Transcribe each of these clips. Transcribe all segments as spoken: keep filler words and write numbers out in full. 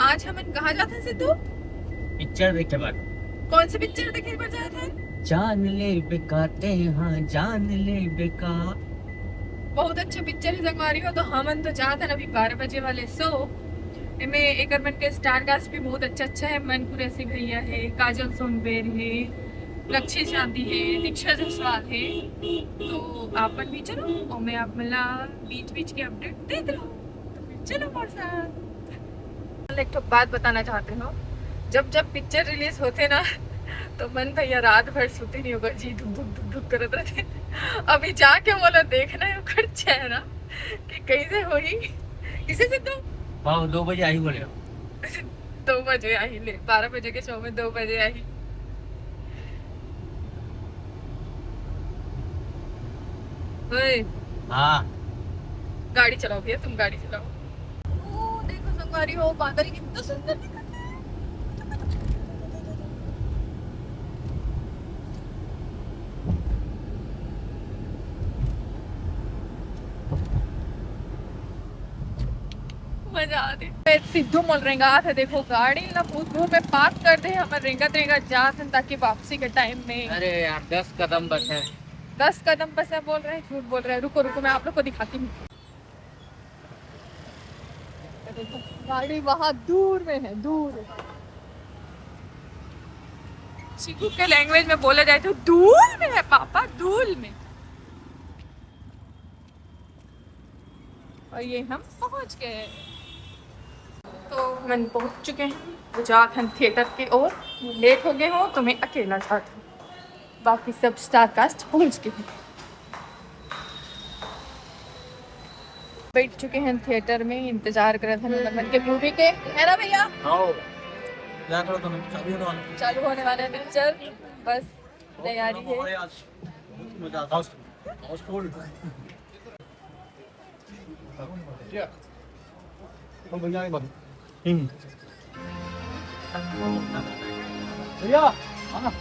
आज हमन कहाँ जात हन सिद्धू? पिक्चर देखे बर। कौन सी पिक्चर देखे बर जात हन? जान ले बेका ते, हाँ, जान ले बेका। बहुत अच्छा पिक्चर है संगवारी हो। तो हमन तो जात हन अभी बारह बजे वाले शो। एमे एकर मन के स्टार कास्ट भी बहुत अच्छा अच्छा है। मन कुरैशी भैया है, काजल सोनबेर है, रक्षित शांति है, दीक्षा जायसवाल है। तो आप मन भी चलो और मैं आप मन ला बीच बीच के अपडेट देत रहूँ। तो फिर चलो मोर साथ। एक ठो बात बताना चाहते हो, जब जब पिक्चर रिलीज होते ना, तो मन भैया रात भर सोते नहीं होगा जी, धुक धुक धुक धुक करत रहते। अभी जाके मोला देखना है ओकर चेहरा कि कैसे होही। इसे से तो हाँ, दो बजे आई बोले। दो बजे आई ले, बारह बजे के शो में दो बजे आई। ओए, हाँ। गाड़ी चलाओ भैया, तुम गाड़ी चलाओ। ओ, देखो संगवारी हो, बादल कितना सुंदर दिखत है। मजा आते। सिद्धू मोल रेंगात हे, देखो गाड़ी ला बहुत दूर में पार्क कर दे, हमन रेंगत रेंगत जात हन ताकि वापसी के टाइम में। अरे यार, दस कदम बस है। दस कदम बस है बोल रहे हैं, झूठ बोल रहे हैं। रुको रुको, मैं आप लोग को दिखाती हूँ। गाड़ी वहां दूर में है, दूर। चिकू के लैंग्वेज में बोला जाए तो दूर में है पापा, दूर में। और ये हम पहुंच गए। तो मन पहुंच चुके हैं, तो जात हन थिएटर की ओर। लेट हो गए हो तो मैं अकेला जात हूँ, बाकी सब स्टार कास्ट पहुंच गए हैं। बैठ चुके हैं थिएटर में, इंतजार करत हन हमन के मूवी के, है ना भैया? आओ। क्या करो तुम? चालू होने वाला है। चालू होने वाला है पिक्चर, बस तैयारी है। हमारे आज बहुत मजा आता है। हाउसफुल। भैया, एक बार। हम्म। भैया, हाँ।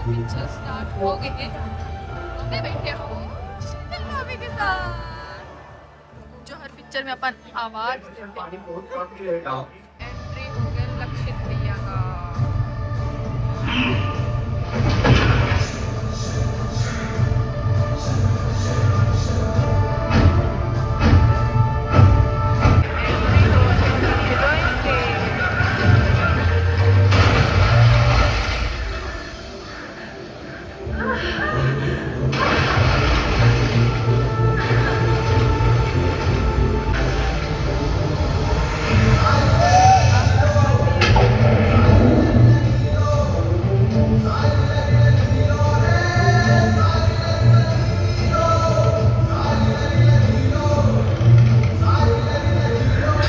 पिक्चर स्टार्ट हो गई है। अपने बैठे हो भाभी के साथ, जो हर पिक्चर में अपन आवाज देते हैं। एंट्री हो गया लक्षित भैया का।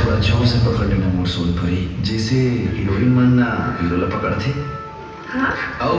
थोड़ा जोर से पकड़ लेना मोर सोनपरी, जैसे हीरोइन मन ना हीरो ला पकड़थे। हाँ? आओ।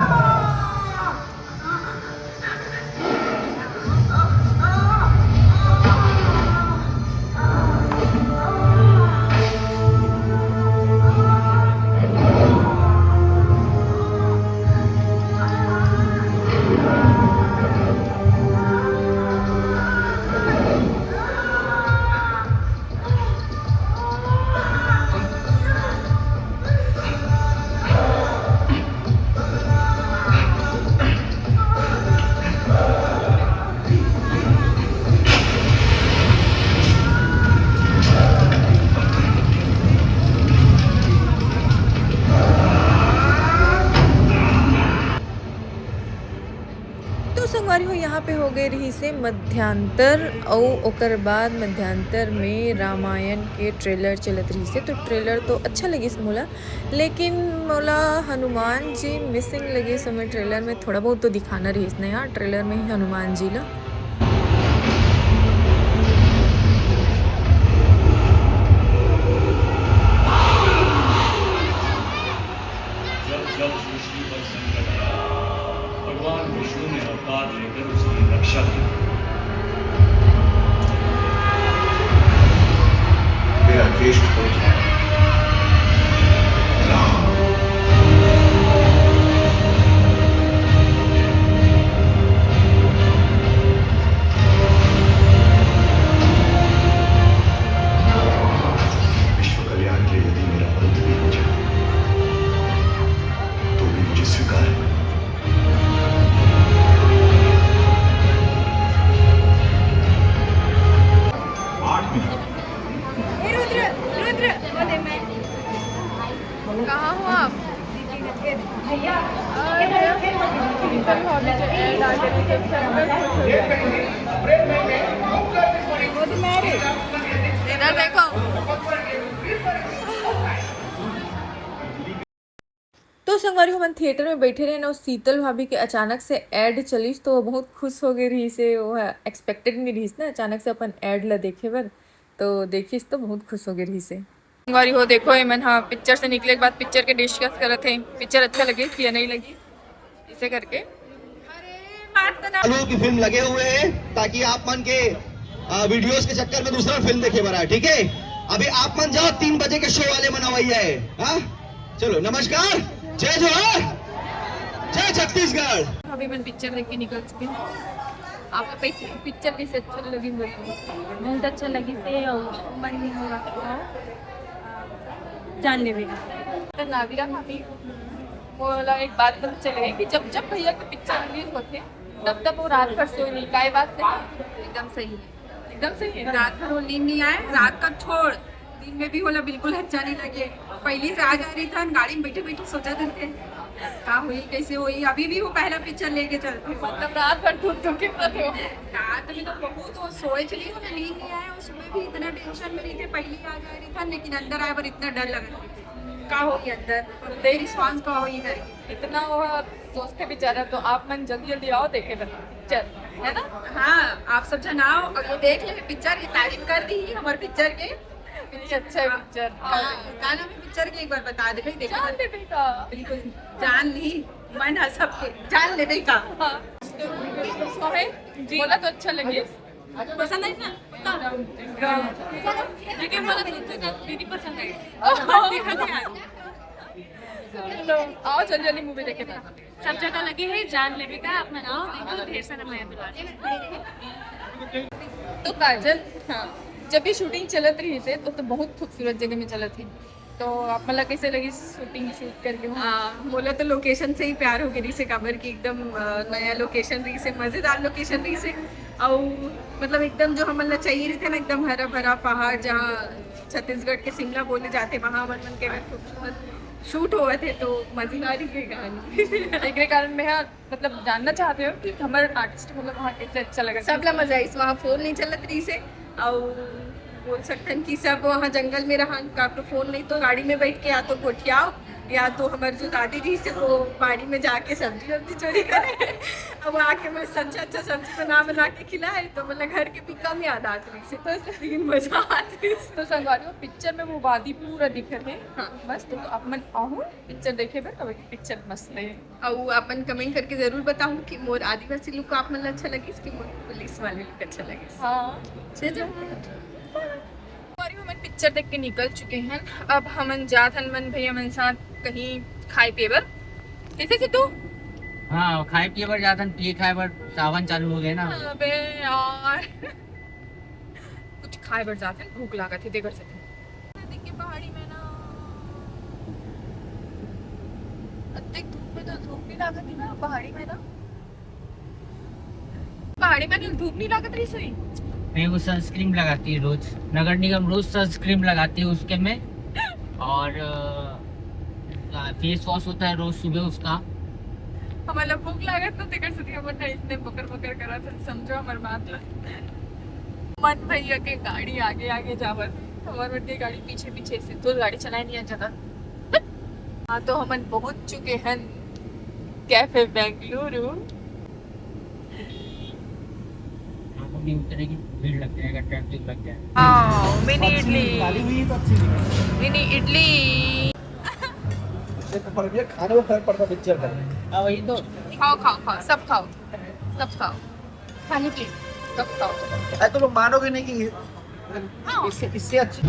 तो संगवारी हो, यहाँ पे हो गए रहिसे मध्यांतर, अउ ओकर बाद मध्यांतर में रामायण के ट्रेलर चलत रहिसे। तो ट्रेलर तो अच्छा लगिस मोला, लेकिन मोला हनुमान जी मिसिंग लगिस। हमें ट्रेलर में थोड़ा बहुत तो दिखाना रहिस ना यार, ट्रेलर में ही हनुमान जी ला। जब जब सृष्टि पर संकट आया, भगवान विष्णु ने अवतार लेकर उसकी रक्षा की। मेरा ज्येष्ठ पुत्र राम। विश्व कल्याण इधर देखो। तो संगवारी, हमन थिएटर में बैठे रहेन अउ शीतल भाभी के अचानक से एड चलिस, तो वो बहुत खुश हो गए रहिस हे। वो एक्सपेक्टेड नहीं रहिस ना, अचानक से अपन एड ला देखे बर। तो देखिस तो बहुत खुश हो गए रहिस हे। संगवारी हो, देखो, ये मन, हाँ, पिक्चर से निकले के बाद पिक्चर के डिस्कस करत हे, पिक्चर अच्छा लगे कि नहीं लगे, इसे करके। आलू की फिल्म लगे हुए हैं ताकि आप मन के वीडियोस के चक्कर में दूसरा फिल्म देखे बरा, ठीक है? अभी आप मन जाओ, तीन बजे के शो वाले मन आवइया है। हाँ, चलो, नमस्कार, जय जोहार, जय छत्तीसगढ़। अभी मन पिक्चर देख के निकल चुके हैं। आपको कैसे पिक्चर कैसे अच्छा लगी? बहुत अच्छा लगी से और मन नहीं होगा जान लेवे। तो नादिरा भाभी, मोला एक बात पता चले कि जब जब भैया के पिक्चर रिलीज होते, तब तब वो रात भर सोए नहीं। काय बात से? एकदम सही है। एकदम सही है। रात भर वो नींद नहीं आए, रात का छोड़, दिन में भी होला बिल्कुल अच्छा नहीं लगे। पहली से आ जा रही था, गाड़ी में बैठे बैठे सोचा थे का हुई, कैसे हुई। अभी भी वो पहला पिक्चर लेके चलते हो। मतलब रात भर धुक धुक के पड़े हो। रात में तो बहुत वो सोए चली हो ना, नींद नहीं आया, और सुबह भी इतना टेंशन में रही थे, पहली आ जा रही था, लेकिन अंदर आए पर इतना डर लग रही थी, का होगी अंदर, और तेरी रिस्पॉन्स का होगी करके। इतना वो सोचते बेचारा, तो आप मन जल्दी जल्दी आओ देखे पिक्चर, है ना? हाँ, आप सब जन आओ और ये देख ले पिक्चर, ये तारीफ कर दी हमारे पिक्चर के। अच्छा है पिक्चर। हाँ, का नाम है पिक्चर के, एक बार बता दे भाई, देखो। जान लेवे का। बिल्कुल, जान नहीं, मन है सबके, जान लेवे का। हाँ। तो है, बोला तो अच्छा लगे। पसंद आई ना? लेकिन बोला तो दीदी पसंद आई। देखा था यार। चलो, आओ जल्दी जल्दी मूवी देखे। सब जगह लगे है, जान लेवे का, आप मन आओ, देखो, ढेर सारा मया दुलार। तो काजल, हाँ, जब ये शूटिंग चलत रही थे तो, तो बहुत खूबसूरत जगह में चलत थी, तो आप मन ला कैसे लगी शूटिंग शूट करके वहाँ? हाँ, मोला तो लोकेशन से ही प्यार हो गई से, काबर कि एकदम अ, नया लोकेशन रही से, मजेदार लोकेशन रही से, और मतलब एकदम जो हमन ला चाहिए रही थे ना, एकदम हरा भरा पहाड़, जहाँ छत्तीसगढ़ के शिमला बोले जाते, वहाँ हमन मन के अगर खूबसूरत शूट होवत हे तो मजेदारी के कहानी। एकरे कारण मैं हा, मतलब जानना चाहते हो कि हमारे आर्टिस्ट मतलब वहाँ कैसे अच्छा लगा? सबला मजा आइस, वहाँ फोन नहीं चलत रही से, और बोल सकते हैं कि सब वहाँ जंगल में रहन, काकरो फोन नहीं तो गाड़ी में बैठ के या तो गोठियाओ, या तो हमारे जो दादी रही से वो बाड़ी में जाके सब्जी वब्जी चोरी करे। अब आके बस अच्छा अच्छा सब्जी बना बना के खिलाए, तो मतलब घर के भी कम याद आत रही से, तो लेकिन मजा आत रही से। तो संगवारी हो, पिक्चर में वो वादी पूरा दिखत है। हाँ। मस्त, तो आप मन आहू पिक्चर देखे बर, कभी पिक्चर मस्त है। अउ अपन कमेंट करके जरूर बताहू कि मोर आदिवासी लुक आप मन ला अच्छा लगिस कि मोर पुलिस वाले लुक अच्छा लगिस। हाँ। जय जवान। और हमन पिक्चर देख के निकल चुके हैं। अब हमन जात हन मन भैया मन साथ कहीं खाए पिए बर। कैसे सिद्धू? हाँ, खाए पिए बर जात हन, पिए खाए बर सावन चालू हो गए ना। अबे यार। कुछ खाए बर जात हन, भूख लागत हे, देख सकते। नदी के पहाड़ी में ना, अतेक धूप में तो धूप नहीं लागत हे ना पहाड़ी में ना। पहाड़ी में ना धूप नहीं लागत रही सोई। नहीं, वो सनस्क्रीन लगाती है रोज, नगर निगम रोज सनस्क्रीन लगाती है उसके में, और फेस वॉश होता है रोज सुबह उसका। हमारा भूख लागत तो तेकर से हमर ना इसने बकर बकर करा था, समझो हमार बात ला। मन भैया के गाड़ी आगे आगे जावत, हमार मन के गाड़ी पीछे पीछे से, तो गाड़ी चलाए नहीं आ जाता। हाँ, तो हमन पहुंच चुके हैं कैफे बेंगलुरु। आंखों में उतरेगी, भीड़ लग जाएगा, ट्रैफिक लग जाएगा। हाँ, मिनी इडली। डाली हुई तो अच्छी दिखी। मिनी इडली। इससे तो फर्क ये खाने में फर्क पड़ता पिक्चर का। हाँ, वही तो। खाओ, खाओ, खाओ, सब खाओ, सब खाओ। खाने के सब खाओ। अरे, तुम लोग मानोगे नहीं कि हाँ। इससे, इससे अच्छी।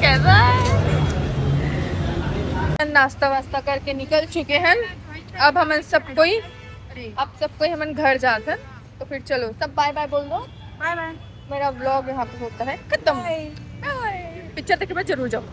कैसा है? नाश्ता वास्ता करके निकल चुके हैं। अब हमन सब कोई, अब सब कोई हमन घर जात हन। तो फिर चलो, सब बाय बाय बोल दो। बाय बाय। मेरा व्लॉग यहाँ पे होता है खत्म। बाय। बाय। पिक्चर देखे बाद जरूर जाओ।